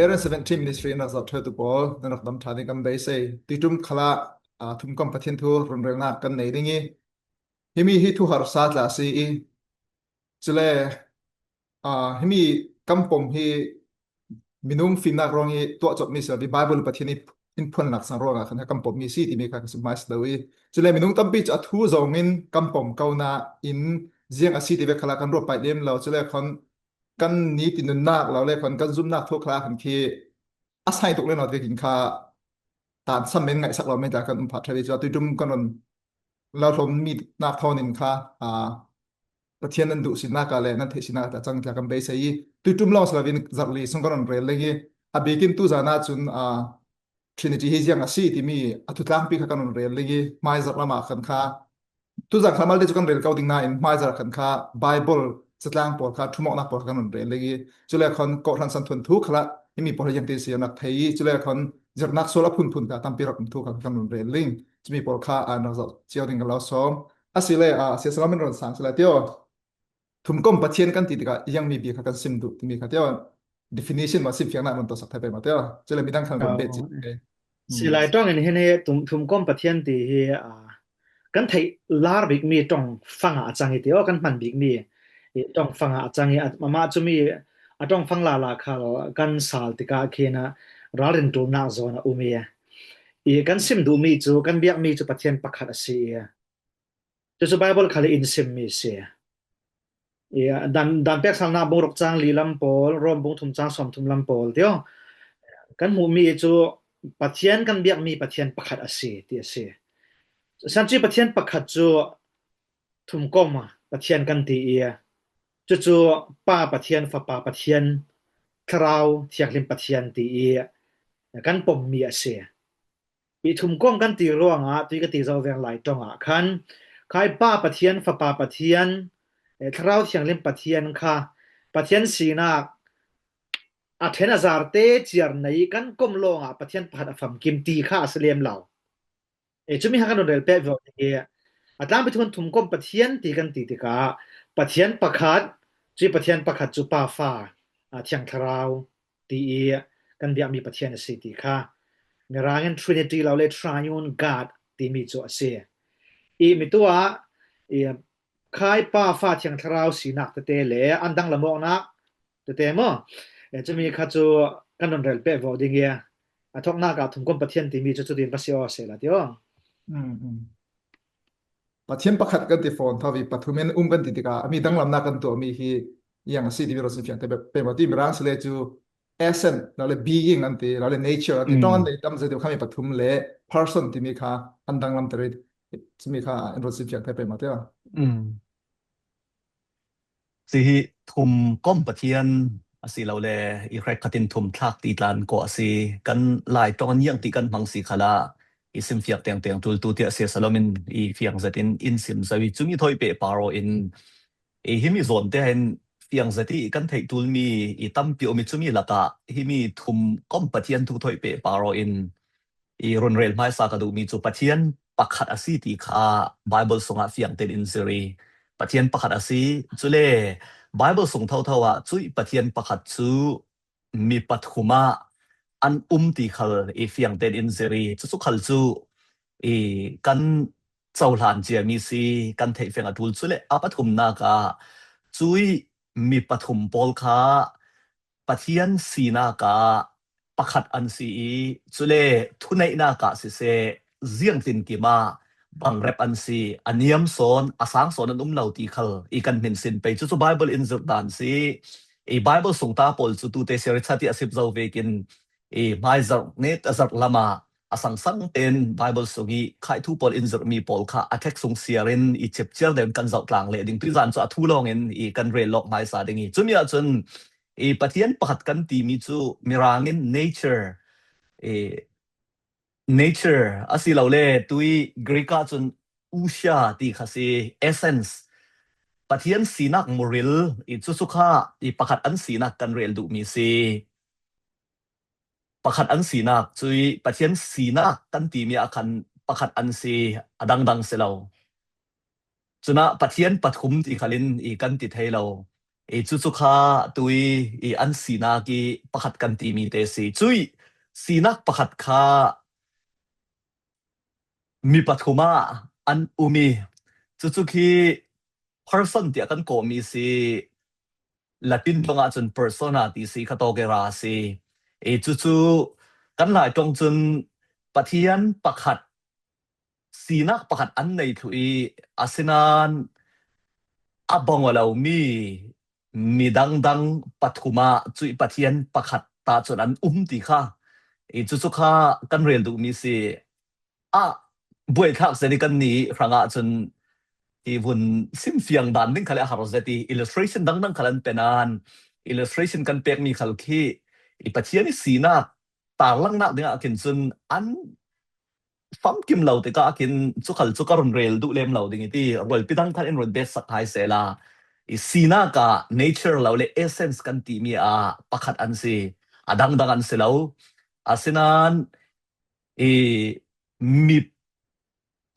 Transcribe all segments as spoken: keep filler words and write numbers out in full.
Area seventeen Ministry in rak zoh ṭheutu pawl, nan rak dam ṭha ding kan beisei. Tuiṭum khalah, aa, thumkom Pathian thu runrelnak kan nei ding i, himi hi thu harsa tla a si i, cule, aa, himi kan pom hi minung fimnak ruang i tuah cawpmi si lo, Bible Pathian i in phuannak sang ruangah khan kan pommi si timi kha ka sim hmaisa lo i, cule minung tampi cu a thu zongin kan pom ko nain ziang a si ti ve khalah kan ruat paih lem lo. Cule khan kan nitin nunnak lo le khan kan zumnak thu khalah khan khi a sai tuk le nawn vekin kha tan sam men ngaihsak lo men ta kan um phah ṭheu i cu a tuiṭum kan run lo hlawmmi nak thawn in kha, aa, Pathian nan duh sinak ah le nan theih sinak ah cang tla kan beisei i tuiṭum lawng si loin zarhli sung kan run rel ding i a bikin tuzan ah cun, aa, Trinity hi ziang a si timi a thutlangpi kha kan run rel ding i hmaizarh lamah khan kha tuzan kha malte cu kan rel ko ding nain hmaizarh khan kha Bible catlang pawl kha ṭhumawknak pawl kha kan run rel ding i cule khan kawhhran santhuan thu khalah himi pawl hi ziangtin si an rak thei i cule khan zirhnak sual a phunphun kha tampi rak um thu kha kan run rel ding. Cumi pawl kha an rak zoh cio ding kan lo sawm. Asile, aa, Sia Salom in run sang sila tio. Thumkom Pathian kan ti tikah ziangmi bia kha kan sim duh timi kha tio. Definition ma simfiangnak run tawsak thei pei ma tio. Cule midang khan run beh cin. Si lai ṭawng in hin hi thum, thumkom Pathian ti hi, aa, kan theih lar bikmi ṭawng fangah a cang i ti aw, kan hman bikmi i ṭawng fangah a cang i, a, amah cumi a ṭawng fang lala khal kan sal tikah khin a ralrin ṭulnak zawn a um i, i kan sim duhmi cu, kan biakmi cu Pathian pakhat a si i, cucu Bible khal in simmi si. I, dan, dan peksalnak bung ruk cang li lam pawl, Rom bung thum cang sawm thum lam pawl tio. Kan hmuhmi cu Pathian kan biakmi Pathian pakhat a si, ti a si. Sanci Pathian pakhat cu thumkom Pathian kan ti i, cucu Pa Pathian, Fapa Pathian, Thlarau Thianghlim Pathian ti i kan pommi a si. I thumkom kan ti ruangah tui ka ti zo veng lai ṭongah khan khai Pa Pathian, Fapa Pathian, eh, Thlarau Thianghlim Pathian kha Pathian sinak a ṭhen a zarte ciar nei kan kom lawngah Pathian pakhat a famkim ti kha a si lem lo. Eh, cumi kha kan run rel peh viau ding i a tlangpi thun thumkom Pathian ti kan ti tikah Pathian pakhat, cui Pathian pakhat cu Pa, Fa, ah, Thiang Thlarau ti i kan biakmi Pathian a si ti kha Mirang in Trinity lo le Triune God timi cu a si. I mi tu ah i khai Pa, Fa, Thiang Thlarau sinak tete le an danglam awknak tete maw? Eh, cumi kha cu kan run rel peh viau ding i a thawknak ah thumkom Pathian timi cu cutin va si aw sehla ti aw. Pathian pakhat kan ti fawn tho i pathum in um kan ti tikah a mi danglamnak kan tuahmi hi ziang a si timi run simfiang thei pei maw ti. Mirang si le cu essence lo le being an ti lo le nature an ti, ṭawng an nei tam zet i khami pathum le person timi kha an danglam ter i cumi kha in run simfiang thei pei maw ti. Hi hi thumkom Pathian a si lo le i hrekkhat in thum thlak ti tlan kawh a si. Kan lai ṭawng an ziang ti kan hmang si khalah i simfiak tengteng ṭultu tiah Sia Salom in i fiang zet in in sim zo i cumi thawi peh par aw in i himi zawnte ah hin fiang zet i kan theih ṭulmi i tampi um i cumi lakah himi thumkom Pathian thu thawi peh par aw in i run rel hmaisa ka duhmi cu Pathian pakhat a si ti kha Bible sungah fiang tein in zir i Pathian pakhat a si. Cule Bible sung thotho ah cui Pathian pakhat cu mi pathum ah an um ti khal i fiang tein in zir i cucu khal cu i kan cohlan ciami si, kan theih fiang a ṭul. Cule a pathumnak ah cui mi pathum pawl kha Pathian sinak ah pakhat an si i, cule thuneihnak ah siseh, ziangtinkim ah bangrep an si, a niam sawn, a sang sawn an um lo ti khal i kan hminsin pei. Cucu Bible in zirh dan si i, Bible sungta pawl cu tute Sia Richard i a sip zo vekin i hmaizarh net a zarh lamah a sangsang tein Bible sung i khaithu pawl in zirhmi pawl kha a text sung siar in i chipciar deuh in kan zoh tlang leh ding. Tuizan cu a thu lawngin i kan rel lawk hmaisa ding i, cumi ahcun i Pathian pakhat kan timi cu Mirang in nature, i nature a si lo le tui Greek ahcun ousia ti kha si, essence, Pathian sinak muril i cucu kha i pakhat an sinak kan rel duhmi si. Pakhat an sinak cui Pathian sinak kan timi ah khan pakhat an si, a dangdang si lo. Cunah Pathian pathum ti khalin i kan ti thei lo. I cucu kha tui i an sinak i pakhat kan timi te si. Cui sinak pakhat kha mi pathum ah an um i, cucu khi person tiah kan kawhmi si. Latin tlung ahcun persona ti si kha tawk i ra si. I cucu kan Lai tlung cun Pathian pakhat, sinak pakhat an nei thluh i, asinain a bang aw lomi mi dangdang pathum ah cui Pathian pakhat ta cun an um ti kha. I cucu kha kan rel duhmi si. A buaithlak zet i kan nih hrangah cun i vun simfiang dan ding khal a har zet i illustration dangdang khal an pe nain, illustration kan pekmi khal khi i Pathian i sinak tarlangnak dingah khin cun an famkim lo tikah khin cu khal cu ka run rel duh lem lo ding i ti, rualpi dang khan in run betsak hai sehla, i sinak ah nature lo le essence kan timi ah pakhat an si, a dangdang an si lo. Asinain i mi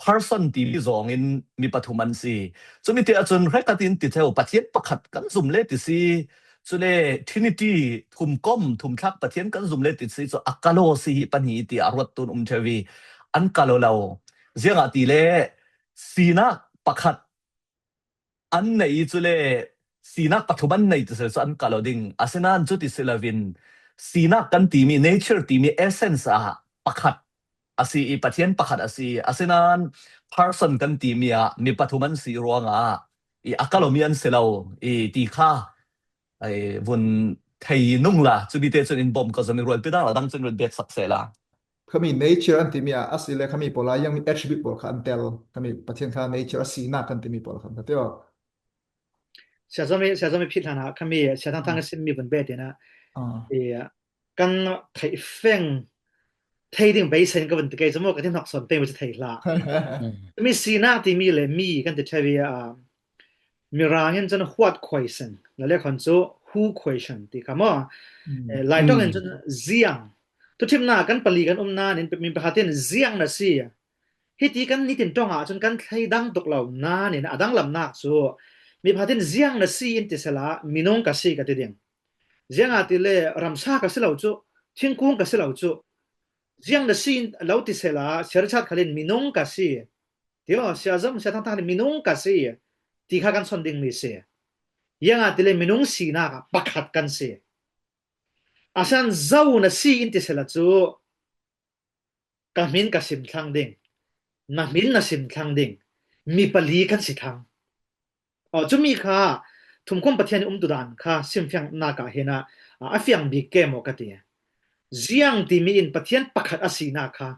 person timi zongin mi pathum an si. Cumi te ahcun hrekkhat in ti theu, Pathian pakhat kan zum le ti si. Cule Trinity, thumkom, thumthlak Pathian kan zum le ti si cu a kal aw si hi pahnih ti a ruat tun um theu i an kal aw lo. Ziangahtile sinak pakhat an nei i cule sinak pathum an nei ti si cu an kal aw ding. Asinain cuti si loin sinak kan timi, nature timi essence ah pakhat a si i Pathian pakhat a si. Asinain person kan timi ah mi pathum an si ruangah i a kal awmi an si lo i ti kha ai vun thei nung la, cumi te cun in bawm ka zom i rualpi dang la dang cun run betsak sehla. Khami nature an timi ah a si le khami pawl ah yang mi attribute pawl kha an tel. Khami Pathian kha nature a sinak kan timi pawl kha an tel. Sia Zomi, Sia Zomi phit hlan ah khami Sia Thangthang a simmi vun bet in ah, ah, i, kan theih feng thei ding beisei in ka vun ti kei cu maw, ka ti hnok sawn pei maw cu thei hlah. Mi sinak timi le mi kan ti theu i, ah, Mirang in cun what question, la le khon cu who question ti kha maw. Eh, Lai tlung in cun ziang. Tuthimnak kan pali kan um nain mi pakhat in ziang na si. Hiti kan nitin ṭong ah cun kan thleidang tuk lo nain a danglamnak cu mi pakhat in ziang na si in ti sehla minung ka si ka ti ding. Ziangahtile ramsa ka si lo cu, thingkung ka si lo cu, ziang na si in lo ti sehla Sia Richard khal in minung ka si, ti lo, Sia Zom, Sia Thangthang in minung ka si ti kha kan son dingmi si. Ziangahtile minung sinak ah pakhat kan si. Asan zo na si in ti sehla cu ka hmin ka sim thlang ding, na hmin na sim thlang ding, mi pali kan si thlang. Aw, cumi kha thumkhum Pathian i umtudan kha simfiangnak ah hin a, a fiang bik ke maw ka ti. Ziang timi in Pathian pakhat a sinak kha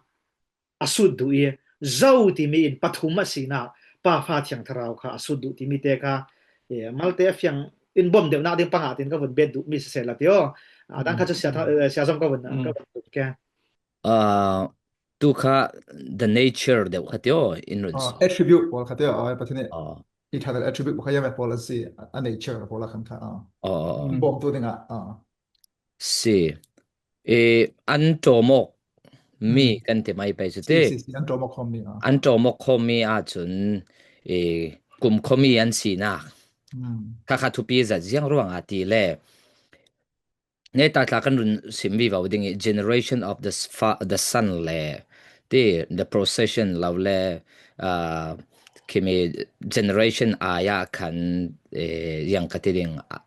a sut duh i, zo timi in pathum a sinak Pa, Fa, Thiang Thlarau kha a sut duh timi te kha, eh, malte a fiang in bawm deuhnak ding panga tin ka vun bet duhmi siseh la ti aw. A dang kha cu Sia Tha-, eh, Sia Zom ka vun, ka vun duh ke. Ah, tu kha the nature deuh kha tio in run Ah, si. Attribute pawl kha tio, ah, Pathian i, ah, i ṭha attribute pawl kha yam pawl an si, a nature pawl a khan kha, ah. Ah, ah, ah. Bawm tu ding ah, ah. Si. E, an ṭawm awk mi kan ti mai pei cu si, ti. Si, si, an ṭawm awk khawm mi, ah. An ṭawm awk khawm mi ahcun, e, kumkhua mi an sinak. Kha kha thupi zat ziang ruangah ti le. Neta tla kan run sim vivo ding i generation of the s-, fa-, the son le ti the procession lo le, ah, khimi generation ai ah khan, eh, yang ka ti ding, ah,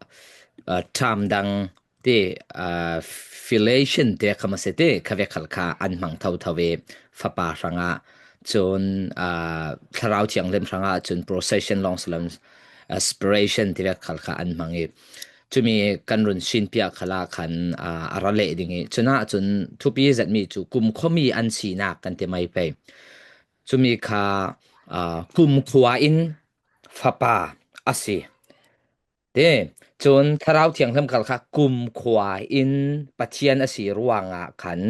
ah, term dang ti, ah, filiation te kha masi ti kha ve khal kha an hmang thotho i fapa hrangah cun, ah, Thlarau Thianghlim hrangah cun procession long salam, ah, aspiration ti ve khal kha an hmang i cumi kan run sinpiak khalah khan, ah, a ra leh ding i cunah cun thupi zetmi cu kumkhua mi an sinak kan ti mai pei. Cumi kha, ah, kumkhua in fapa a si. Ti, cun Thlarau Thianghlim khal kha kumkhua in Pathian a si ruangah khan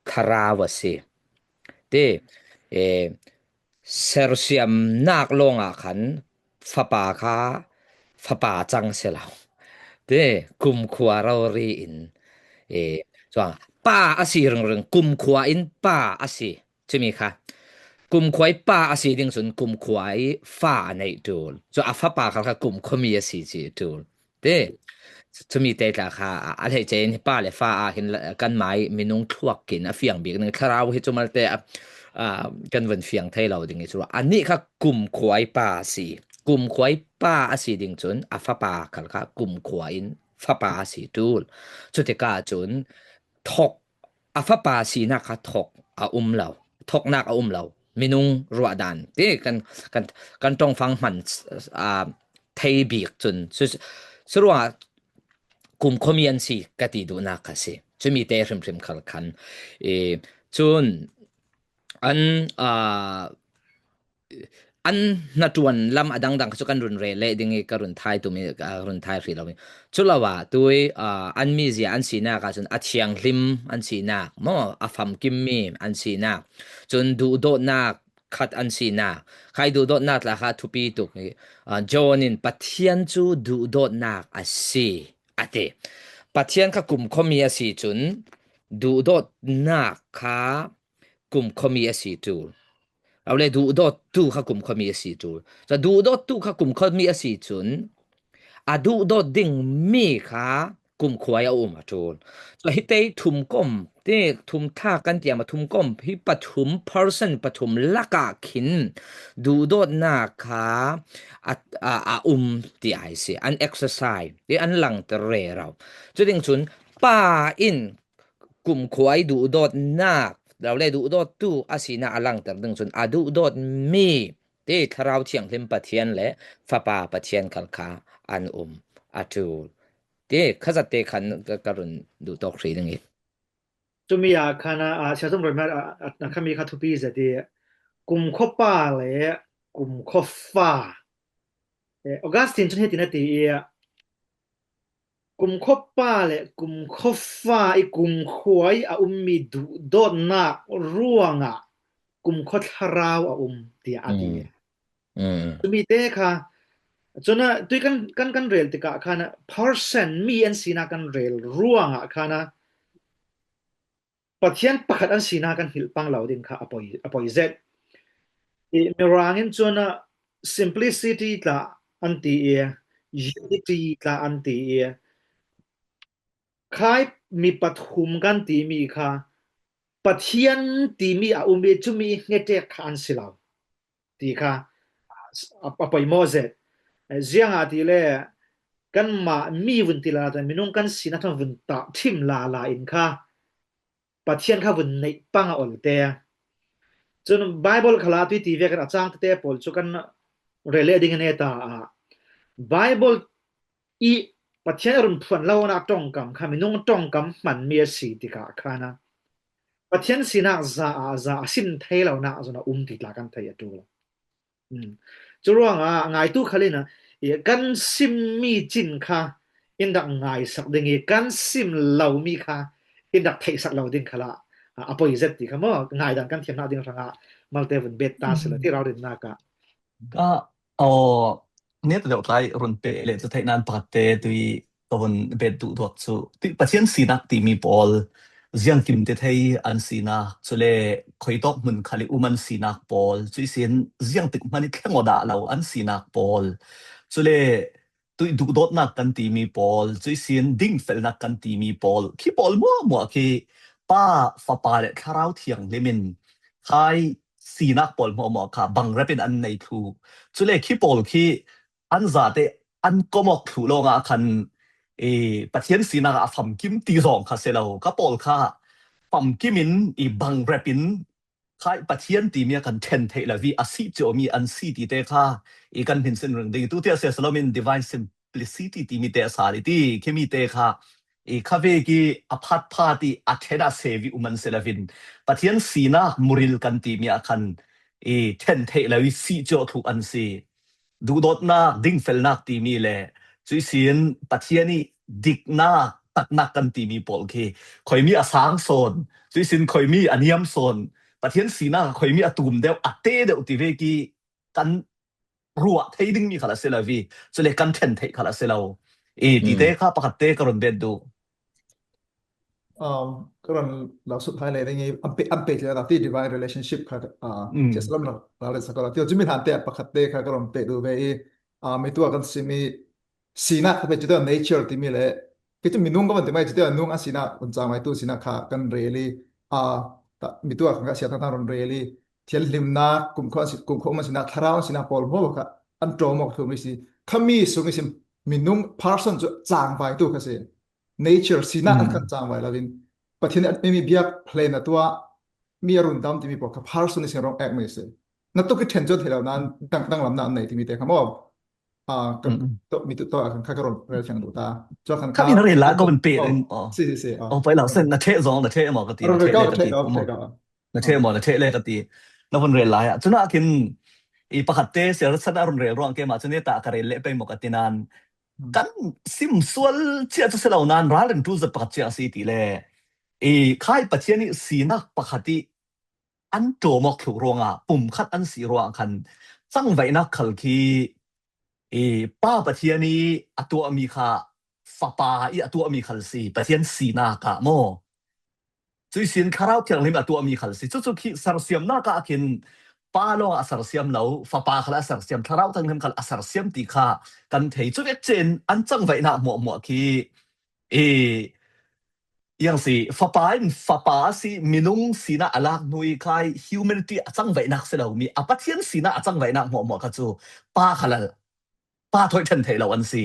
thlarau a si. Ti, eh, sersiamnak lawngah khan fapa kha fapa cang si lo. Ti, kumkhua rori in, eh, cun pa a si ringring, kumkhua in pa a si. Cumi kha kumkhua i pa a si ding cun kumkhua i fa a neih ṭul. Cu a fapa khal kha kumkhua mi a si ci ṭul. Ti, cumi te tla kha a, a hleice in pa le fa a hin la, kan mai minung thluak in a fiang bik ning thlarau hi cu malte a, a, kan vun fiang thei lo ding i cu. Anih kha kumkhua i pa a si. Kumkhua i pa a si ding cun a fapa khal kha kumkhua in fapa a si tul. Cutikah cun thok, a fapa sinak kha thok a um lo, thoknak a um lo. Minung ruah dan ti kan, kan, kan ṭongfang hman, aa, thei bik cun cu, cu ruangah kumkhuami an si ka ti duhnak kha si. Cumi te hrimhrim khal khan, i, cun an, aa, an hnaṭuan lam a dangdang kha cu kan run rel leh ding i ka run thai tum i, ka run thai hrih lo i. Cu lo ah tui, aa, an mizia an sinak ah cun a thianghlim an sinak maw, a famkimmi an sinak, cun duhdawtnak khat an sinak, khai duhdawtnak tla kha thupi tuk i, aa, John in Pathian cu duhdawtnak a si a ti. Pathian kha kumkhuami a si cun duhdawtnak kha kumkhuami a si tul. Lo le duhdawttu kha kumkhuami a si tul. Cun duhdawttu kha kumkhuami a si cun a duhdawt dingmi kha kumkhua i a um a tul. Cun hitei thumkom, ti thumthak kan ti ah thumkom hi pathum, person pathum lakah khin duhdawtnak kha a, a, a um ti ai si. An exercise, ti an langter rero. Cu ding cun pa in kumkhua i duhdawtnak, lo le duhdawttu a sinak a langter ding cun a duhdawtmi ti Thlarau Thianghlim Pathian le Fapa Pathian khal kha an um a tul. Ti kha zat te khan ka, ka run duhtawk hrih ding i. Cumi ah khan a, a, Siatum Roy Mar a, a, a khami kha thupi zet i kumkhua pa le kumkhua fa. Eh, Augustine cun hitin a ti i, kumkhua pa le kumkhua fa i kumkhua i a ummi duhdawtnak ruangah kumkhua thlarau a um, tiah a ti. Mm. Mm. Cumi te kha, cun a, tui kan, kan, kan rel tikah khan a, person mi an sinak kan rel ruangah khan a, Pathian pakhat an sinak kan hngilh pang lo ding kha a poi, a poi zet. I, Mirang in cun a, simplicity tla an ti i, unity tla an ti i, khai mi pathum kan timi kha Pathian timi a um i cumi hngetek kha an si lo ti kha a, a poimawh zet. Ziangahtile kanmah mi vun ti lala, minung kan sinak thawng vun tahṭhim lala in kha Pathian kha vun neih pang a ol te. Cun Bible khalah tui ti vekin a cang tete pawl cu kan rel leh ding in e ta ah, Bible i Pathian a run phuan lonak ṭongkam kha minung ṭongkam hmanmi a si tikah khan a, Pathian sinak za ah za a sim thei lonak zong a um ti tla kan thei a ṭul. Mm. Cu ruangah ngaitu khal in a, i kan simmi cin kha in rak ngaisak ding i kan sim lomi kha in rak theihsak lo ding khalah a, a poi zet ti kha maw, ngaidan kan thiamnak ding hrangah malte vun bet ta si lo ti ralrinnak ah. Ka, aw, nia deuh tlai run peh le cu theih nan pakhat te tui ka vun bet duh duak cu, ti, Pathian sinak timi pawl, ziangkim te thei an sinak, cule khuitawk hmun khal i um an sinak pawl, cu ihsin ziangtik hmanh i thleng aw dah lo an sinak pawl, cule tuih duhdawtnak kan timi pawl, cu ihsin dingfelnak kan timi pawl, khi pawl hmuahhmuah khi Pa, Fapa le Thlarau Thianghlim in khai sinak pawl hmuahhmuah kha bangrep in an nei thluh. Cule khi pawl khi an zate an kom awk thluh lawngah khan, i, Pathian sinak ah a famkim ti zawng kha si lo. Kha pawl kha famkim in, i, bangrep in khai Pathian timi a kan ṭhen theih lo i a si cuahmi an si ti te kha i kan hminsin ring ding. Tu tiah Siasalomin divine simplicity timi te a sal i ti, khimi te kha i khavek i a phatphat i a ṭhen a sevi um an si lo in Pathian sinak muril kan timi a khan i ṭhen theih lo i si cuah thluh an si. Duhdawtnak, dingfelnak timi le cu ihsin Pathian i diknak, taknak kan timi pawl khi khuimi a sang sawn, cu ihsin khuimi a niam sawn, Pathian sinak khuimi a tum deuh, a te deuh ti vek i kan ruah thei dingmi khal a si lo i, cule kan ṭhen theih khal a si lo i, ti te kha pakhat te ka run bet duh. Um, ka run lo sut hai le ding i, an pe, an pe le ti divine relationship kha, uh, Siasalam lo, lo le sa ka lo ti, cumi hlan te pakhat te kha ka run pe duh ve i, um, i tu a kan sim i, sinak kha pe cite nature timi le, kei cu minung ka van ti mai cite nung a sinak un cang mai tu sinak kha kan rel i, a, mi tu a khan kha siat thang thang run rel i, thianhlimnak, kumkhua, kumkhua um a sinak, thlarau a sinak pawl hmuahhmuah kha an ṭawm awk thum i si. Khami sung i si minung person cu cangvai tu kha si. Nature sinak an khan cangvai lo in Pathian nih a mi biak hlen a tuah, mi a rundam timi pawl kha person i sin rong ek mai si. Na tuk i ṭhen cuan thei lo nain dang, danglamnak an nei timi te kha maw? Ah, kan to mi tu to kan kha ka ron rel thiang duh ta. Chuan kan kha mi na rel lai ka vun pe in. Si, si, si. Oh, pai lo sen na ṭheh zong na ṭheh maw ka ti, na ṭheh le ka ti. Na ṭheh maw, na ṭheh le ka ti. Na vun rel lai ah. Cun ah khin i pakhat te siar san a run rel ruang ke mah cun ta ka rel leh pei maw ka ti nain kan sim sual cia cu si lo nain ralrin tu zat pakhat cia a si ti le i khai Pathian i sinak pakhat i an ṭawm awk thluh ruangah pumkhat an si ruangah khan cangvaihnak khal khi i Pa Pathian i a tuahmi kha Fapa i a tuahmi khal si, Pathian sinak ah maw? Cuih sin Thlarau Thianghlim a tuahmi khal si. Cucu khi sersiamnak ah khin Pa lawng a sersiam lo, Fapa khal a sersiam, Thlarau Thianghlim khal a sersiam ti kha kan thei. Cu vek cin an cangvaihnak hmuahhmuah khi i, iang si, Fapa in Fapa a si, minung sinak a lak hnu i khai humanity a cangvaihnak si lo mi, a Pathian sinak a cangvaihnak hmuahhmuah kha cu Pa khal a, Pa thawi ṭhen theih lo an si.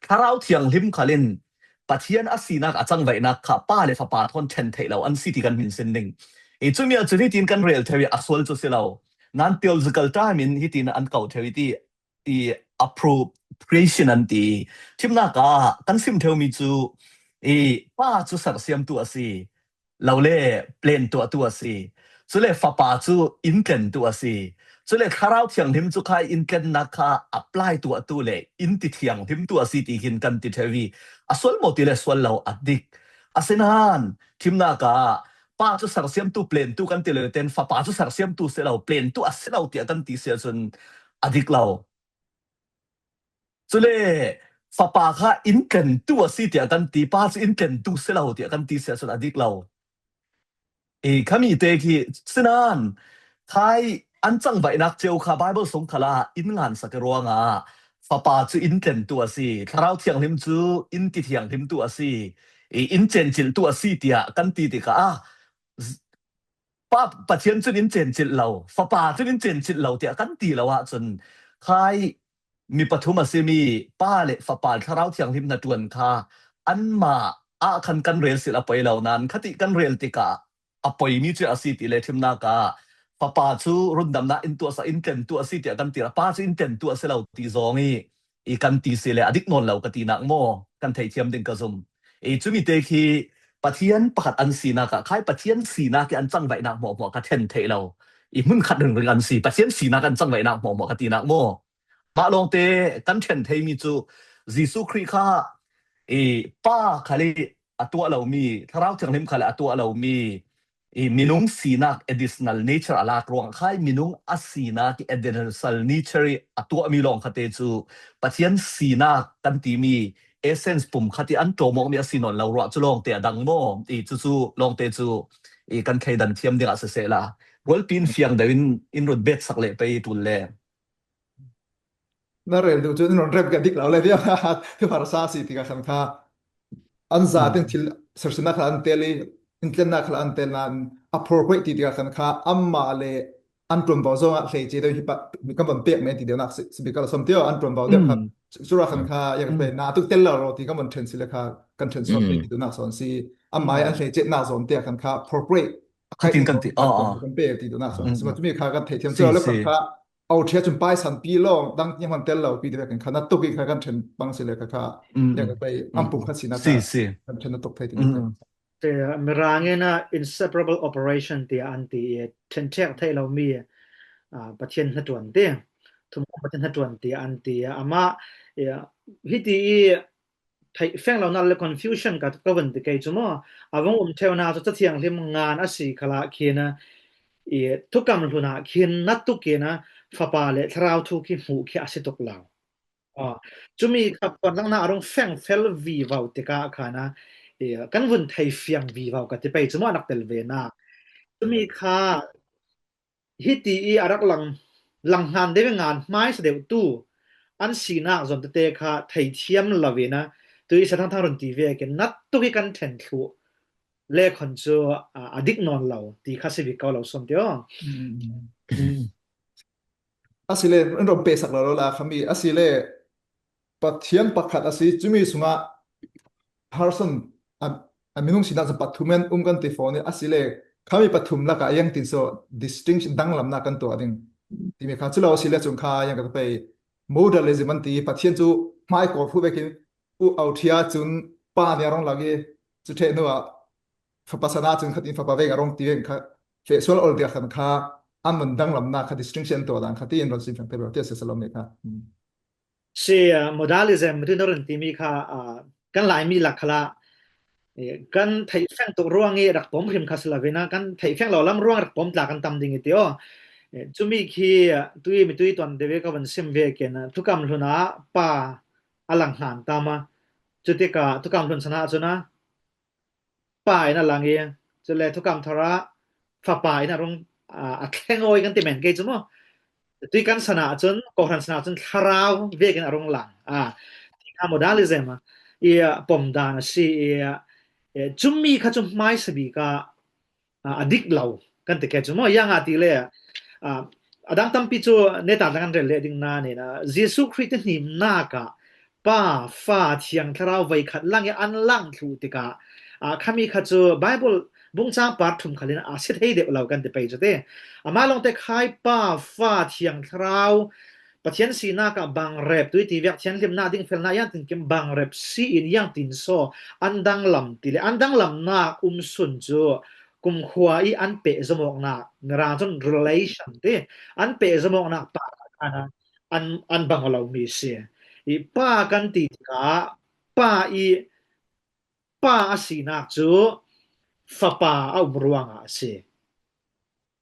Thlarau Thianghlim khal in Pathian a sinak a cangvaihnak kha Pa le Fapa thawn ṭhen theih lo an si ti kan hminsin ding. I cumi ah cun hitin kan rel theu i a sual cu si lo. Nain theological time in hitin an ko theu i ti i appropriation an ti. Thimnak ah kan sim theu mi cu i Pa cu sersiamtu a si. Lo le plan tuahtu a si. Cule Fapa cu in tlentu a si. Cule Thlarau Thianghlim cu kha in tlennak kha apply tuahtu le in ti thianghlimtu a si ti khin kan ti theu i a sual maw ti le sual lo a dik. Asinain thimnak ah Pa cu sersiamtu, plantu kan ti le ten Fapa cu sersiamtu si lo, plantu a si lo tiah kan ti si ahcun a dik lo. Cule Fapa kha in tlentu a si tiah kan ti, Pa cu in tlentu si lo tiah kan ti si ahcun a dik lo. I khami te khi sinain khai an cangvaihnak cio kha Bible sung khal ah in ngansak i ruangah Fapa cu in tlentu a si, Thlarau Thianghlim cu in ti thianghlimtu a si, i in cencilhtu a si tiah kan ti tikah ah, Pa, Pathian cun in cencilh lo, Fapa cun in cencilh lo tiah kan ti lo ahcun khai mi pathum a simi Pa le Fapa Thlarau Thianghlim hnaṭuan kha anmah ah khan kan rel silh a poi lo nain khatih kan rel tikah a poimi cu a si ti le thimnak ah Fapa cu rundamnak in tuahsak, in tlentu a si tiah kan ti lo, Pa cu in tlentu a si lo ti zong i i kan ti si le a dik nawn lo ka tinak maw kan theithiam ding ka zum. I cumi te khi Pathian pakhat an sinak ah khai Pathian sinak i an cangvaihnak hmuahhmuah kha ṭhen theih lo. I hmunkhat ringring an si, Pathian sinak an cangvaihnak hmuahhmuah ka tinak maw? Mah lawngte kan ṭhen theimi cu Jesuh Khrih kha i Pa khal i a tuah lomi, Thlarau Thianghlim khal i a tuah lomi, i minung sinak additional nature a lak ruang khai minung a sinak i additional nature i a tuahmi lawng khate cu Pathian sinak kan timi essence pumkhat i an ṭawm awkmi a si nawn lo ruah cu lawngte a dang maw? I cucu lawngte cu i kan thleidan thiam dingah sisehla rualpi in fiang deuh in in run betsak leh pei ṭul le. Na rel duh cu in run rem ka dik lo le tiah thu harsa si tikah khan kha an za tin thil sersiamnak kha an tel i in tlennak kha an tel nain a porpoi ti tikah khan kha anmah le an ṭuanvo zongah hleice deuh hi pa kan van pek men ti deuhnak si, si bik a la som tio an ṭuanvo deuh kha cura khan kha ya ka pe na tuk tel lo ro ti kan van ṭhen si le kha kan ṭhen sawn ti duhnak sawn si anmah i an hleice nak zawn tiah khan kha porpoi khatin kan ti kan pe ti duhnak sawn si ma tumi kha kan theithiam cura le khan kha Au ṭhia cun paisan pi lawng dang tiang hman tel lo pi ti vekin kha na tuk i kha kan ṭhen pang si le kha kha ya ka pei an pum khat sinak si kha si kan ṭhen na tuk thei ti. Te Mirang in a inseparable operation tiah an ti i ṭhen ṭhek theih lomi, ah, Pathian hnaṭuan ti, thumkam Pathian hnaṭuan tiah an ti i amah, i, hiti i theih feng lonak le confusion ka, ka vun ti kei cu maw? A vung um ṭheunak cu Cathianghlim ngan a si khalah khin a, i, thukam hlun ah khin na tuk in a Fapa le Thlarau thu khi hmuh khi a si tuk lo. Aw, cumi kha phuanlangnak a rung fengfel vivo tikah khan a, i, kan vun thei fiang vivo ka ti pei cu maw nak tel ve na. Cumi kha hiti i a rak lang, lang hnan deuh i ngan hmaisa deuh tu, an sinak zon tete kha theithiam lo in a, tui sa thangthang run ti vekin na tuk i kan ṭhen thluh le khon cu, a, a dik nawn lo ti kha si bik ko lo suam ti aw. Asile, in rom pehsak lo lo la khami, asile Pathian pakhat a si, cumi sungah person a, a minung sinak cun pathum in um kan ti fawn i, asile khami pathum lakah a yang tin so distinction danglamnak kan tuah ding timi kha cu lo asile cun kha yang ka pei modalism an ti, Pathian cu hmaikawp hmuh vekin u authia cun pa nih a rung lak i, cu ṭheh hnu ah fapa san ah cun khatin fapa veng a rung ti veng kha feh sual ol tiah khan kha an man danglamnak kha distinction tuah dan kha tiin ron sim fiang te lo ti a si Salome kha. Si, ah, modalism tu na run timi kha, ah, kan Laimi lak khalah, eh, kan theih feng tuk ruang i rak pom hrim kha si lo vena kan theih feng lo lam ruang rak pom tla kan tam ding i ti aw. Eh, cumi khi, ah, tui mi tui tuan deve ka van sim ve ken, ah, thukam hlun ah pa a lang hnan tam a. Cutikah thukam hlun sana cun a pa in a lang i, cule thukam thar ah fapa in a rung, ah, a thleng awi kan ti men kei cu maw? Tui kan sana cun, kohran sana cun thlarau vekin a rung lang. Ah, ti kha modalism i, ah, pom dan a si i, ah, cumi kha cu hmaisa bik ah, ah, a dik lo kan ti kei cu maw? Yang a ti le, ah, a dang tampi cu neta dang an rel leh ding na nen, ah, Jesuh Khrih ti hnimnak ah Pa, Fa, Thiang Thlarau voikhat lang i an lang thluh tikah, ah, khami kha cu Bible bungcang par thum khalin a si thei deuh lo kan ti pei cu ti. Amah lawngte khai Pa, Fa, Thiang Thlarau, Pathian sinak ah bangrep, tui ti vek thianhlimnak ding felnak yang tinkim bangrep si in yang tin so an danglam ti le an danglamnak um sun cu kumkhua i an pehzom awknak, Mirang cun relation ti, an pehzom awknak pa khan an, an bang lo mi si. I pa kan ti tikah pa i pa a sinak cu fapa a um ruangah a si.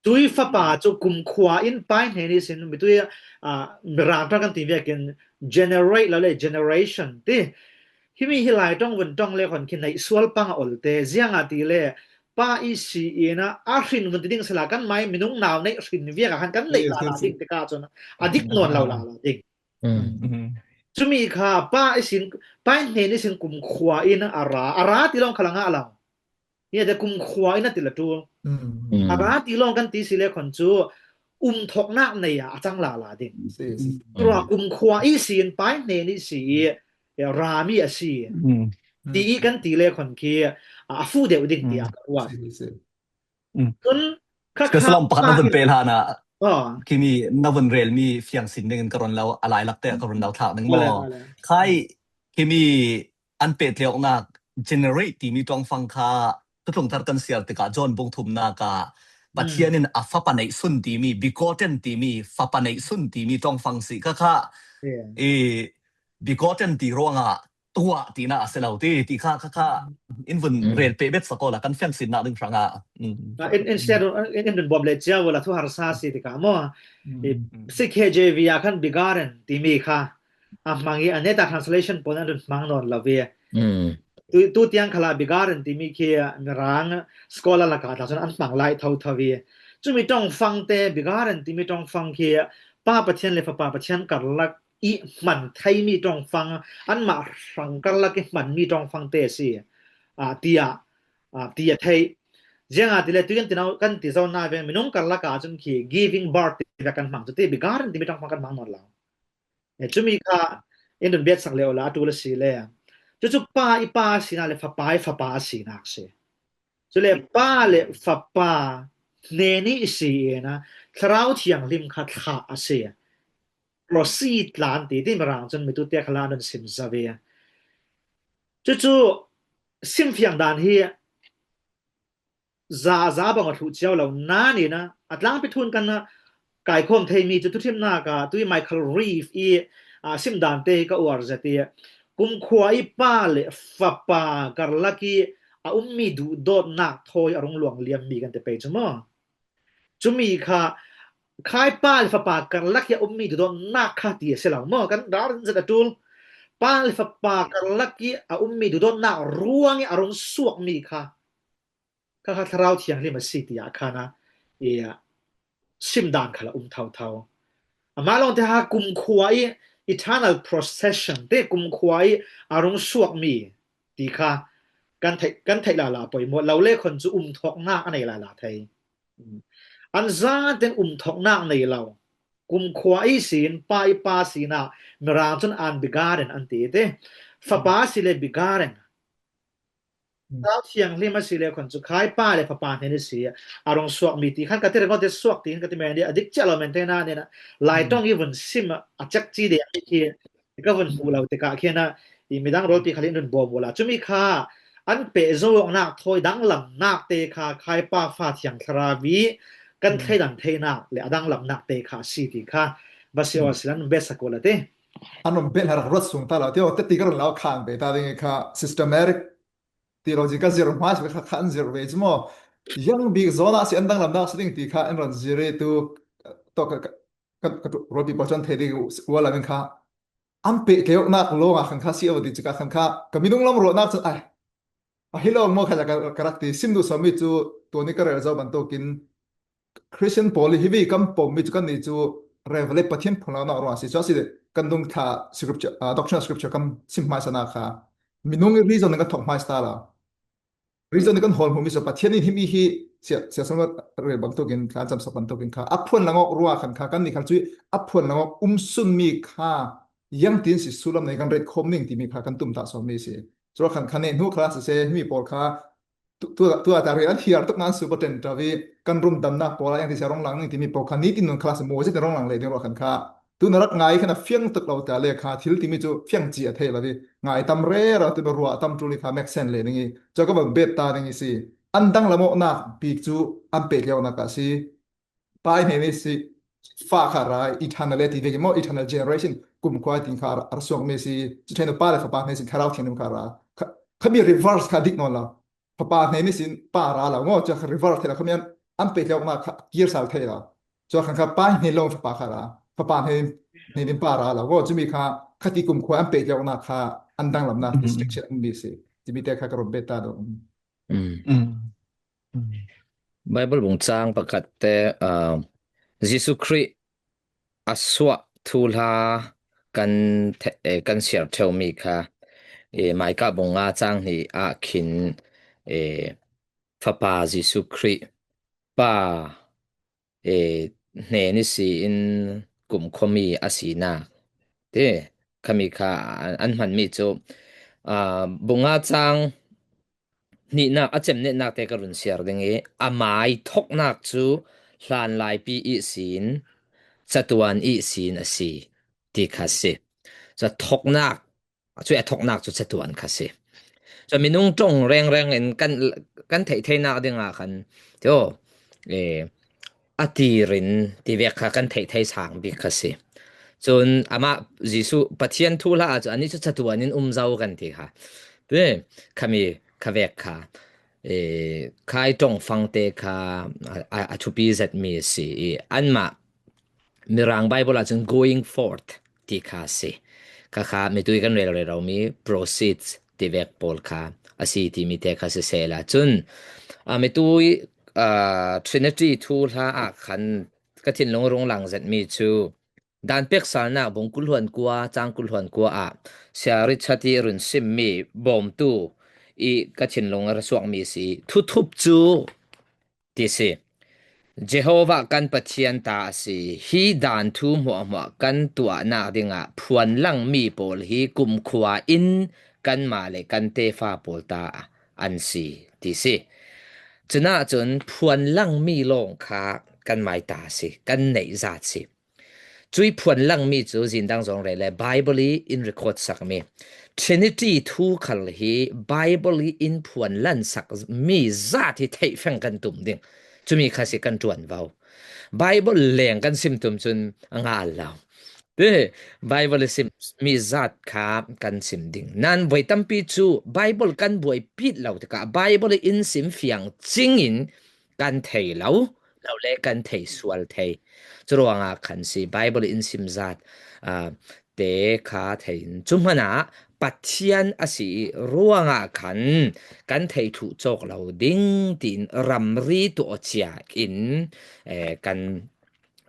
Tui fapa cu kumkhua in pai hnen ihsin mitui, ah, Mirang ṭang kan ti vekin generate lo le generation ti. Himi hi Lai ṭong vun ṭong le khon khi neih sual pang a olte ziangah ti le pa i si in a, a hrin vun ti ding sila kan mai minung nau neih hrin viak a khan kan neih lala ding tikah cun a dik nawn lo lala ding. Cumi kha pa ihsin, pa hnen ihsin kumkhua in a ra, a ra ti lawng kha la ngah lo. Hi te kumkhua in a ti la ṭul. A ra ti lawng kan ti si le khon cu um thoknak nei ah a cang lala ding. Tura kumkhua ihsin pa hnen ihsi i rami a si ti i kan ti le khon khi a fuh deuh ding tiah ka ruat. Cun kha kha Salom pakhat na vun peh hlan ah, ah, khimi na vun relmi fiang sin dingin ka run lo, a lailak te ka run lo thlak ding maw? Khai khimi an pehtlaihnak generate timi ṭongfang kha Thutlung Thar kan siar tikah John bung thumnak ah Pathian in a fapa neih sun timi, begotten timi, fapa neih sun timi ṭongfang si kha kha i begotten ti ruangah tuah tinak a si lo ti, ti kha, kha, kha in vun rel peh bet sak awla kan fiang sinnak ding hrangah. Ah, in, in, in, in dun bawm le cia vula thu harsa si tikah maw? I C K J V ah khan begotten timi kha a hmang i a neta translation pawl an dun hmang nawn lo ve. Tu, tu tiang khalah begotten timi khi Mirang scholar lakah ta cun an hmang lai thotho ve. Cumi ṭongfang te begotten timi ṭongfang khi Pa Pathian le Fapa Pathian karlak i hman theimi ṭongfang, anmah hrang karlak i hmanmi ṭongfang te a si, ah, tiah, ah, ti a theih. Ziangahtile tui kan ti, kan ti zo na ve minung karlak ah cun khi giving birth ti kan hmang cu ti begotten timi ṭongfang kan hmang nawn lo. Eh, cumi kha in dun bet sak le awla a ṭul a si le. Cucu pa i pa a sinak le fapa i fapa a sinak si. Cule pa le fapa hnen i si in a Thlarau Thianghlim kha thlah a si. Proceed tlan ti ti Mirang cun mitute khalah an sim za ve. Cucu simfiang dan hi za za bang a thluh cio lo nain a, a tlangpi thun kan a kaikhawm theimi cu thuthimnak ah tui Michael Reeve i, ah, simdante hi ka uar zet i kumkhua i pa le fapa karlak i a ummi duhdawtnak thawi a rung luang liammi kan ti pei cu maw? Cumi kha khai pa le fapa karlak i a ummi duhdawtnak kha ti a si lo maw? Kan ralrin zet a ṭul. Pa le fapa karlak i a ummi duhdawtnak ruang i a rung suakmi kha kha kha Thlarau Thianghlim a si tiah khan a, i, simdan khal a um thotho. Amah lawngte ha kumkhua i eternal procession te, kumkhua i a rung suak mi ti kha kan theih, kan theih lala poimawh lo le khon cu um thawknak a nei lala thei. An zaten um thawknak nei lo. Kumkhua i sin, Pa i Pa sinah, Mirang cun an begotten an ti te. Fapa si le begotten. Thlarau Thianghlim a si le khon cu kha i Pa le Fapa hnen i si a rung suak mi ti khan ka ti reng te suak ti khan ka ti men a dik cia lo men thei na nen lai tong i vun sim a cek ci de khi ka vun hmuh lo tikah khian a i midang rawlpi khal in run bawm uh la. Cumi kha an pehzawhnak thawi danglamnak te kha kha i Pa Fa Thiang Thlarau i kan thleidan theinak le a danglamnak te kha a si ti kha va si aw silan bet sak uh la te. An um bet hla rak ruat sung ta lo ti aw te ti ka run lau khang pe ta ding i kha systematic theology ka zir hmai si kha kha an zir ve cu maw? Yang bik zawn ah si an danglamnak si ding ti kha an ron zir i tu tawh ka, ka, ka, ka rualpi pawl cu an thei ding uh a lang in kha an pehtleuhnak lawng ah khan kha si a va ti cik ah khan kha ka minung lam ruahnak cun ai a hi lo maw kha ka, ka rak ti sim duh sawm mi cu tuan i ka rel zo bantukin Christian pawl i hi ve kan pom mi cu kannih cu revelate Pathian phunlonak ruang a si cu a si kan dungthla scripture, ah, doctrine of scripture kan sim hmaisa nak kha minung i reason in kan thawk hmaisa ta lo. Reason in kan hawl hmuh mi cu Pathian in himi hi sia, sia sam rel bantukin thla camsak bantukin kha a phuan lang awk ruang khan kha kannih khal cu a phuan lang awk um sun mi kha yang tin si sulam nei kan ret khawm ning timi kha kan tum ta sawm mi si. Curuah khan kha neh hnu kha siseh himi pawl kha tu, tu, tu a ta rian an hiar tuk nan super ten tawi kan rumdamnak pawl a yang ti sia rong lang ning timi pawl kha nitin nun kha si maw zet rong lang leh ding ruah khan kha tu na rak ngai khan a fiang tuk lo ta le kha thil timi cu fiang ci a thei lo i ngai tam rero tu na ruah tam tul i kha mek sen le ding i cu ka van bet ta ding i si. An danglam awknak bik cu an pehtleuhnak a si. Pa i hnen i si fa kha ra eternal ti vekin maw eternal generation kumkhua tin kha a ra suak mi si. Cu ṭhen Pa le Fapa hnen sin Thlarau Thianghlim kha ra. Kha, khami reverse kha dik nawn lo. Fapa hnen i sin Pa ra lo ngaw cu kha reverse thei lo khami an, an pehtleuhnak kha kir sal thei lo. Cu khan kha Pa hnen lo Fapa kha ra. Fapa hnen, hnen in Pa ra lo ngaw cumi kha khati kumkhua an pehtleuhnak kha an danglamnak distinction an mi si. Cimi te kha ka ron bet ta dong. Bible bung cang pakhat te, ah, Jesuh Khrih a suah thuhla kan the-, eh, kan siar ṭheu mi kha, eh, Micah bung nga cang hnih ah khin, eh, Fapa Jesuh Khrih Pa, eh, hnen i si in kumkhua mi a sinak te khami kha an, an hman mi cu, ah, bung nga cang hnihnak a cemnetnak te ka run siar ding i, amai thoknak cu hlanlaipi ihsin, catuan ihsin a si ti kha si. Cu thoknak, cu a thoknak cu catuan kha si. Cu minung ṭong rengreng in kan, kan theih theinak dingah khan, tio, eh, a tirin tivek kha kan theih thei sang bik kha si. Cun amah Jesuh Pathian thuhla ah cun anih cu catuan in um zo kan ti kha. Tui khami kha vek kha, eh, khai ṭongfang te kha a, a, a thupi zetmi a si i anmah Mirang Bible ah cun going forth ti kha a si. Kha kha mitui kan rel rero mi proceeds tivek pawl kha a si timi te kha sisehla cun, a, mitui, a, Trinity thuhla ah khan ka thinlung rung lang zetmi cu Dan pek salnak bung kul hluan kua, cang kul hluan kua ah Sia Richard i run simmi bawmtu i ka thinlung a ra suakmi si. Thuthup cu ti si. Jehovah kan Pathian ta a si. Hi dan thu hmuahhmuah kan tuahnak dingah phuanlangmi pawl hi kumkhua in kanmah le kan tefa pawl ta an si ti si. Cunah cun phuanlangmi lawng kha kanmai ta si, kan neih zat si. Cui phuanlangmi cu zindang zong rei le Bible i in record sakmi Trinity thu khal hi Bible i in phuanlan sakmi zat hi theihfeng kan tum ding. Cumi kha si kan ṭuanvo. Bible leng kan sim tum cun a ngal lo. Te, Bible i sim mi zat kha kan sim ding. Nan voi tampi cu Bible kan buaipih lo tikah Bible i in sim fiang cingin kan thei lo, lo le kan thei sual thei. Curuangah khan si Bible in sim zat, aa, te kha thei in cu hmanah Pathian a si i ruangah khan kan thei thluh cawk lo ding tiin ramri tuah cia in, eh, kan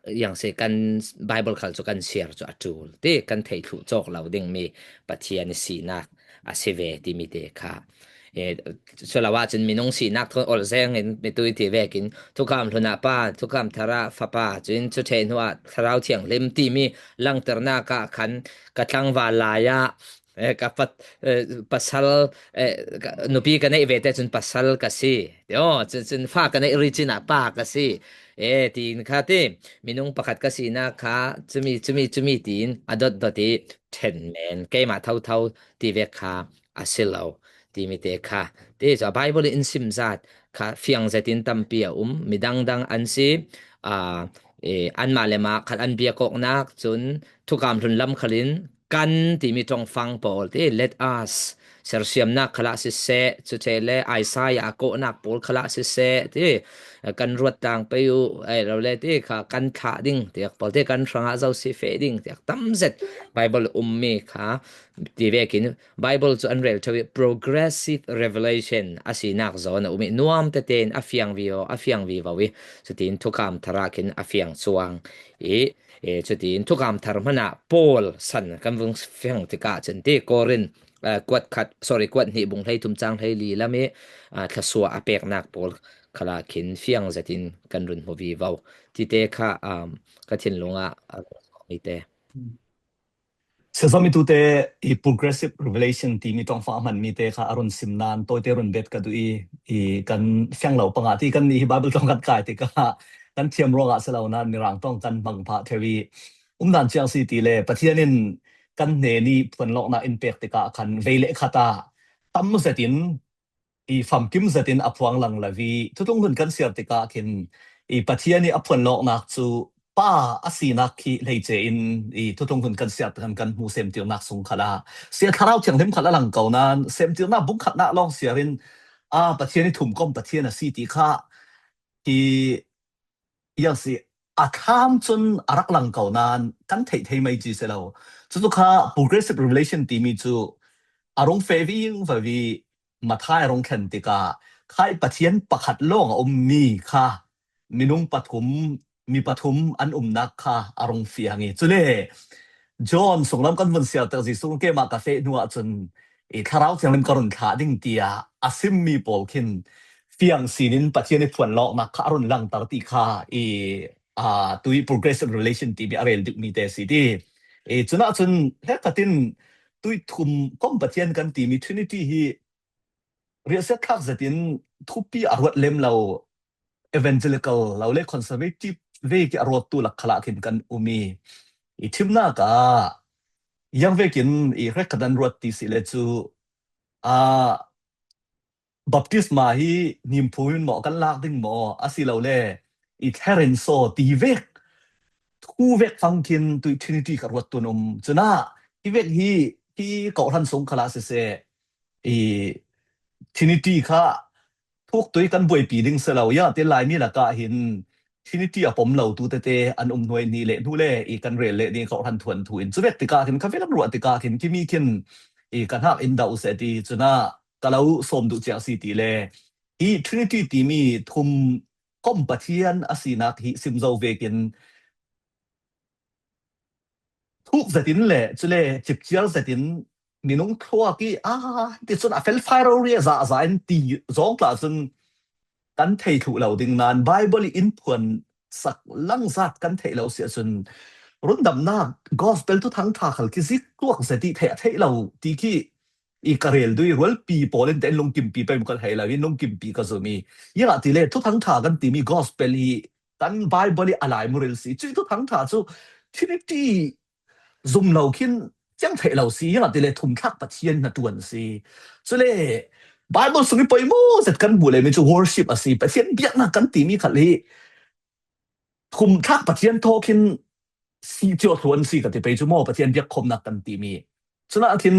yang si kan Bible khal cu kan share cu a ṭul ti kan thei thluh cawk lo dingmi Pathian i sinak a si ve timi te kha. E, culo ahcun minung sinak thawn olh zengin mitui ti vekin thukam hlun ah Pa, thukam thar ah Fapa, cun cu ṭheh hnu ah Thlarau Thianghlim timi langhternak ah khan ka tlangval lai ah, eh, ka pa, eh, pasal, eh, ka, nupi ka neih ve te cun pasal ka si. Ti aw, cun, cun fa ka neih rih cin ah pa ka si. Eh, tiin kha ti, minung pakhat ka sinak kha cumi, cumi, cumi tiin a dot dot i ṭhen men. Keimah thotho ti vek kha a si lo timi te kha. Ti cu a Bible in sim zat kha fiang zetin tampi a um. Midang dang an si, aa, eh, anmah le mah khat an biak awknak cun thukam hlun lam khalin kan timi ṭongfang pawl ti, let us, sersiamnak khalah siseh, cuṭheh le Isaiah a kawhnak pawl khalah siseh ti, kan ruat tlang pei uh, eh, lo le ti kha kan thlah ding tiak pawl ti, kan hrangah zo si feh ding tiak tam zet Bible ummi kha ti vekin Bible cu an rel ṭheu i progressive revelation a sinak zawn a um i nuam tete in a fiang vivo, a fiang vivo i cutin thukam thar ah khin a fiang cuang i, e, cutin thukam thar hmanh ah Paul san kan vung fiang tikah cun ti Korin, eh, kuat khat, sorry, kuat hnih bung hlei thum cang hlei li lam i, ah, thluasuah a peknak pawl khalah khin fiang zetin kan run hmu vivo. Tite kha, um, ka thinlung ah a run hmu mi te. Sazam i tute i progressive revelation timi ṭongfang a hmanmi te kha a run sim nan tawite run bet ka duh i, i kan fiang lo panga ti kan nih hi Bible ṭong kan kai tikah kan thiam ruangah si lo nan Mirang ṭong kan hmang phah ṭheu i um nan ciang si ti le Pathian in kan hnen i phuanlawknak in pek tikah khan vei le khat ah tam zetin i famkim zetin a phuang lang lo i thutlung hun kan siar tikah khin i Pathian i a phuanlawknak cu Pa a sinak khi hleice in i thutlung hun kan siar tikah kan hmu semtirnak sung khalah sia Thlarau Thianghlim khat a lang ko nan semtirnak bung khatnak lawng siar in a Pathian i thumkom Pathian a si ti kha i yang si a thlam cun a rak lang ko nan kan theih thei mai ci si lo. Cucu kha progressive revelation timi cu a rung feh vingvo i Matthai a rung thlen tikah khai Pathian pakhat lawng a ummi kha minung pathum, mi pathum an umnak kha a rung fiang i cule John sunglam kan vun siar tak Jesuh keimah ka feh hnu ahcun i Thlarau Thianghlim ka run thlah ding tiah a simmi pawl khin fiang sinin Pathian i phuanlawknak kha a run langter ti kha i, aa, tui progressive revelation timi a rel dikmi te si ti. I cunah cun hekhatin tui thum kom Pathian kan timi Trinity hi riahsiat thlak zetin thupi a ruat lem lo evangelical lo le conservative vek i a ruattu lak khalah khin kan um i, i thimnak ah yang vekin i hrekkhat an ruat ti si le cu, aa, baptisma hi hnimphu in maw kan lak ding maw a si lo le i thler in saw ti vek thu vek fangkhin tui Trinity ka ruat tun um. Cunah hi vek hi, hi kawhhran sung khalah siseh, i Trinity kha thuktui kan buaipi ding si lo. Ia ti Laimi lakah hin Trinity a pom lo tu tete an um hnuai ni le hnu le i kan rel le ni kawhhran thuan thu in cu vek tikah khin kha vek an ruah tikah khin kimi khin i kan hak in dah u seh ti cunah ka lo sawm duh ciang si ti le hi Trinity timi thum kom Pathian a sinak hi sim zo vekin thuk zetin le cule cipciar zetin minung thluak i, aa, ti cun a felfai rori a zahzah in ti zawng tla cun kan thei thluh lo ding nan Bible i in phuan sak langzat kan theih lo si ahcun rundamnak gospel thuthang ṭha khal khi zik tuak zet i theih a theih lo ti khi i ka rel duh i rualpi pawl in tein lungkimpi pei kan hei lo i lungkimpi ka zum i, ia ti le thuthang ṭha kan timi gospel hi kan Bible i a laimu ril si. Cuih thuthang ṭha cu Trinity zum lo khin ciang theih lo si, ia ti le thumthlak Pathian hna ṭuan si. Cule Bible sung i poimaw zet kan bu le mi cu worship a si. Pathian biaknak kan timi khal hi thumthlak Pathian thaw khin si cio thluan si ka ti pei cu maw Pathian biakkhawmnak kan timi. Cunah khin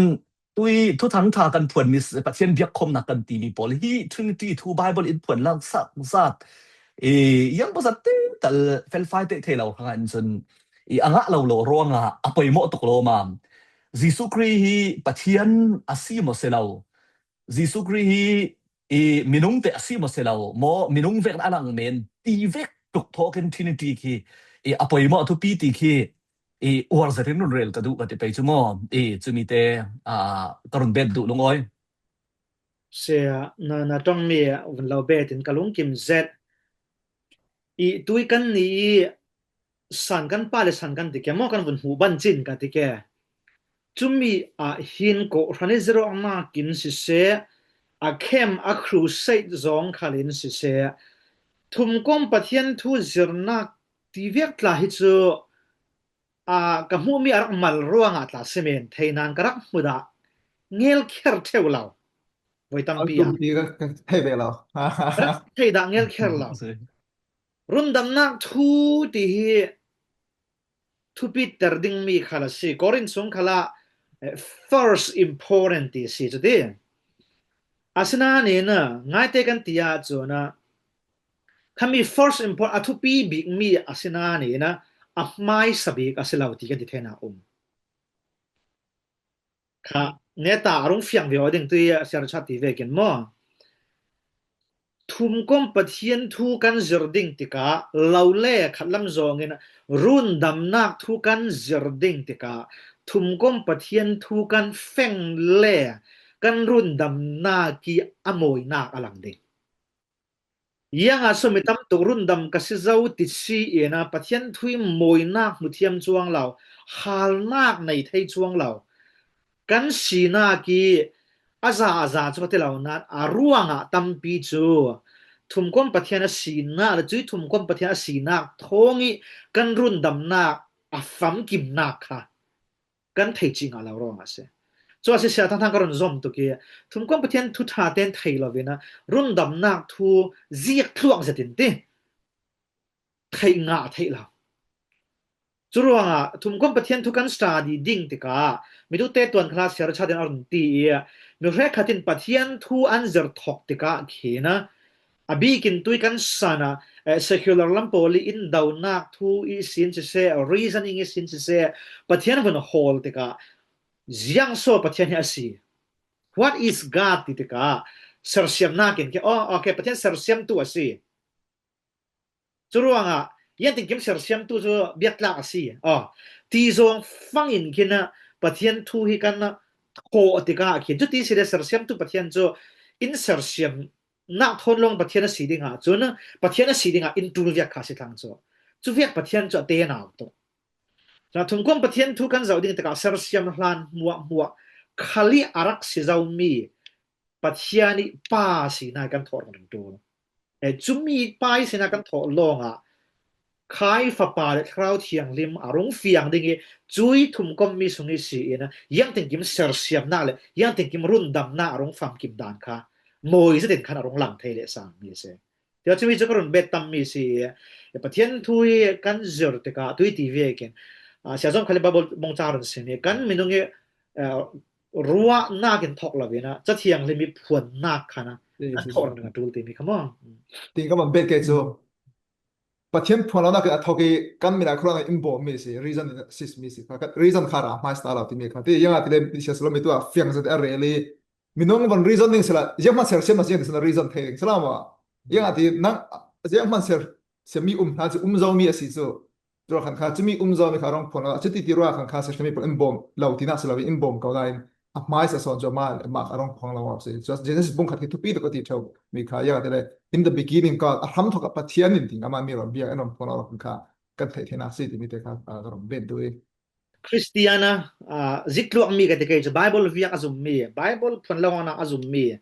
tui thuthang ṭha kan phuanmi si, Pathian biakkhawmnak kan timi pawl hi Trinity thu Bible in phuan lang sak zat i yang pasal te tal felfai te thei lo hrangah in cun i a ngah lo lo ruangah a poimaw tuk lo ma. Jesuh Khrih hi Pathian a si maw si lo? Jesuh Khrih hi i minung te a si maw si lo maw, minung vek a lang men ti vek tuk thawk in Trinity khi i a poimawh thupi ti khi i uar zetin run rel ka duh ka ti pei cu maw? I cumi te, aa, ka run bet duh lungawi. Sia, na, na ṭawngmi vun lo bet in ka lungkim zet. I tui kan ni i san kan pa le san kan ti ke maw, kan vun hmuh ban cin ka ti ke. Cumi ah hin kawhhran i zir awknak in siseh, a camp, a crusade zawng khal in siseh, thumkom Pathian thu zirnak ti vek tla hi cu, aa, ka hmuhmi a rak mal ruangah tla si men thei nain ka rak hmu dah ngelkher ṭheu lo. Voi tampi ah. Tum ti ka, ka thei ve lo. Ka rak thei dah ngelkher lo. Rundamnak thu ti hi thupiter dingmi khal a si. Korin sung khalah, eh, first important ti si cuti. Asinain, ah, ngaite kan ti ahcun, ah, khami first important a thupi bikmi asinain, ah, a hmaisa bik a si lo ti kan ti theinak um. Kha neta a rung fiang ve aw ding tui a siar chat ti vekin maw? Thumkom Pathian thu kan zir ding tikah, lo le khatlam zawngin rundamnak thu kan zir ding tikah, thumkom Pathian thu kan feng le kan rundamnak i a mawinak a lang ding. Iangah so mi tam tuk rundam ka si zo ti si in a Pathian thu i mawinak hmu thiam cuang lo, halnak nei thei cuang lo. Kan sinak i a za a za cu ka ti lo nain a ruangah tampi cu thumkom Pathian a sinak le cui thumkom Pathian a sinak thawng i kan rundamnak a famkimnak kha kan thei cih ngah lo ruangah a si. Cu a si sia thangthang ka run zom tuk i, thumkom Pathian thu ṭha tein thei lo in a, rundamnak thu zik thluak zetin ti theih ngah theih lo. Cu ruangah thumkom Pathian thu kan study ding tikah, mi tu te tuan kha siar ṭha tein a run ti i, mi hrekkhat in Pathian thu an zir thawk tikah khin a, a bikin tui kan san a, eh, secular lam pawl i indonak thu i sin siseh, reasoning i sin siseh, Pathian vun hawl tikah ziang so Pathian hi a si. What is God ti tikah sersiamnak in ke, oh, okay, Pathian sersiamtu a si. Cu ruangah, ian tinkim sersiamtu cu biaktlak a si. Oh, ti zong fangin khin a Pathian thu hi kan thawh tikah khin. Cuti si le sersiamtu Pathian cu in sersiam nak thawn lawng Pathian a si ding ahcun, Pathian a si dingah in ṭul viak kha a si thlang cu. Cu viak Pathian cu a te nau tuk. Cun thumkom Pathian thu kan zoh ding tikah sersiam hlan hmuahhmuah khal i a rak si zomi Pathian i pa sinak kan thawh ringring ṭul. Eh, cumi pa i sinak kan thawh lawngah Khai, Fapa le Thlarau Thianghlim a rung fiang ding i, cui thumkommi sung i si in, iangtinkim sersiamnak le iangtinkim rundamnak a rung famkim dan kha mawi zetin khan a rung lang thei le sangmi a si. Tia cumi cu ka run bet tammi si i, Pathian thu i kan zir tikah tui ti vekin, ah, Sia Zom Khal i Baibal bawngca run sim i, kan minung i, eh, ruahnak in thawk lo in a, Ca Thianghlim i phuannak khan a, kan thawk ringring a ṭul timi kha maw? Ti ka van bet ke cu. Pathian phuan lonak in a thawk i kan mit ah khuaruahnak in bawmmi si, reason in a sismi si kha, kan reason kha ra hmaisa lo timi kha. Ti iang ah ti le, siasal mi tu ah fiang zet a rel i, minung van reason ding si la, zianghman sersiam na ziang ti si na reason thei ding si la maw? Iang ah ti nang zianghman sersiam mi um hlan si, um zomi a si cu. Cu ruah khan kha, cumi um zomi kha a rung phuan lo, cuti ti ruah khan kha sersiam mi pawl in bawm lo tinak si lo in bawm ko nain, a hmaisa sawn cu amah le amah a rung phuang lo a si. Cu Genesis bung khat khi thupi tuk a ti ṭheu mi kha, iang ah ti le, in the beginning God, a hram thawk ah Pathian in ding amah mi ram bia an rung phuang lo kha kan theih theihnak si timi te kha, ah, ka rung bet duh i. Khristian a, ah, zikluak mi ka ti kei cu Bible viak a zummi, Bible phuan lo awknak a zummi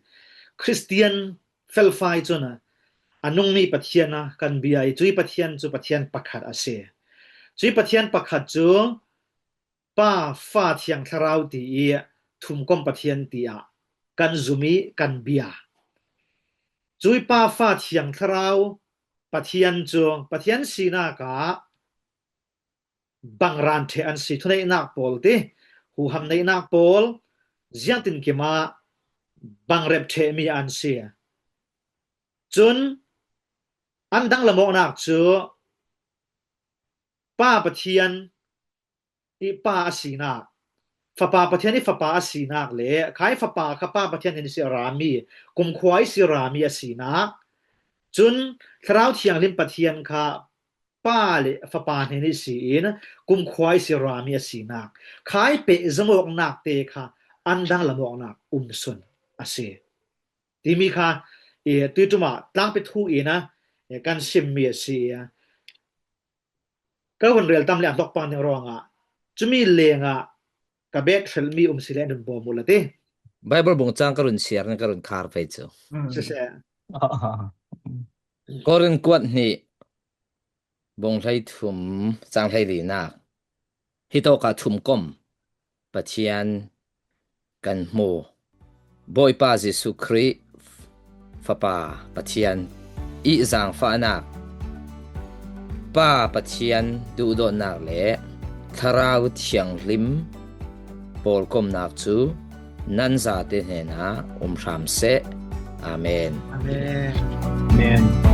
Khristian felfai cun a nungmi Pathian a kan bia i, cui Pathian cu Pathian pakhat a si. Cui Pathian pakhat cu Pa, Fa, Thiang Thlarau ti i thumkom Pathian tiah kan zum i kan bia. Cui Pa, Fa, Thiang Thlarau Pathian cu Pathian sinak ah bang ran ṭheh an si, thuneihnak pawl ti, huham neihnak pawl, ziangtinkim ah bang rep ṭhehmi an si. Cun an danglam awknak cu Pa Pathian i Pa a sinak, Fapa Pathian i Fapa a sinak le khai Fapa kha Pa Pathian in si a rami, kumkhua i si rami a sinak, cun Thlarau Thianghlim Pathian kha Pa le Fapa hnen i si in, kumkhua i si rami a sinak, khai peh zamawknak te kha an dang lamawknak umsun a si. Timi kha, e, tuituma tlangpi thu ina, e, kan simmi a si. Ka hun rel tam le an tlok pang ning ruangah, cumi lengah ka bet hrelmi um si le nun bawm uh la ti. Bible bung cang ka run siar ning ka run khar pei cu. Siseh. Korin kuat hnih bung hlei thum cang hlei linak. Hi tawka thumkom Pathian kan hmu. Bawipa Jesuh Khrih Fapa Pathian i zaangfahnak, Pa Pathian duhdawtnak le Thlarau Thianghlim pawlkomnak cu nan zate hnenah um hram seh. Amen. Amen. Amen.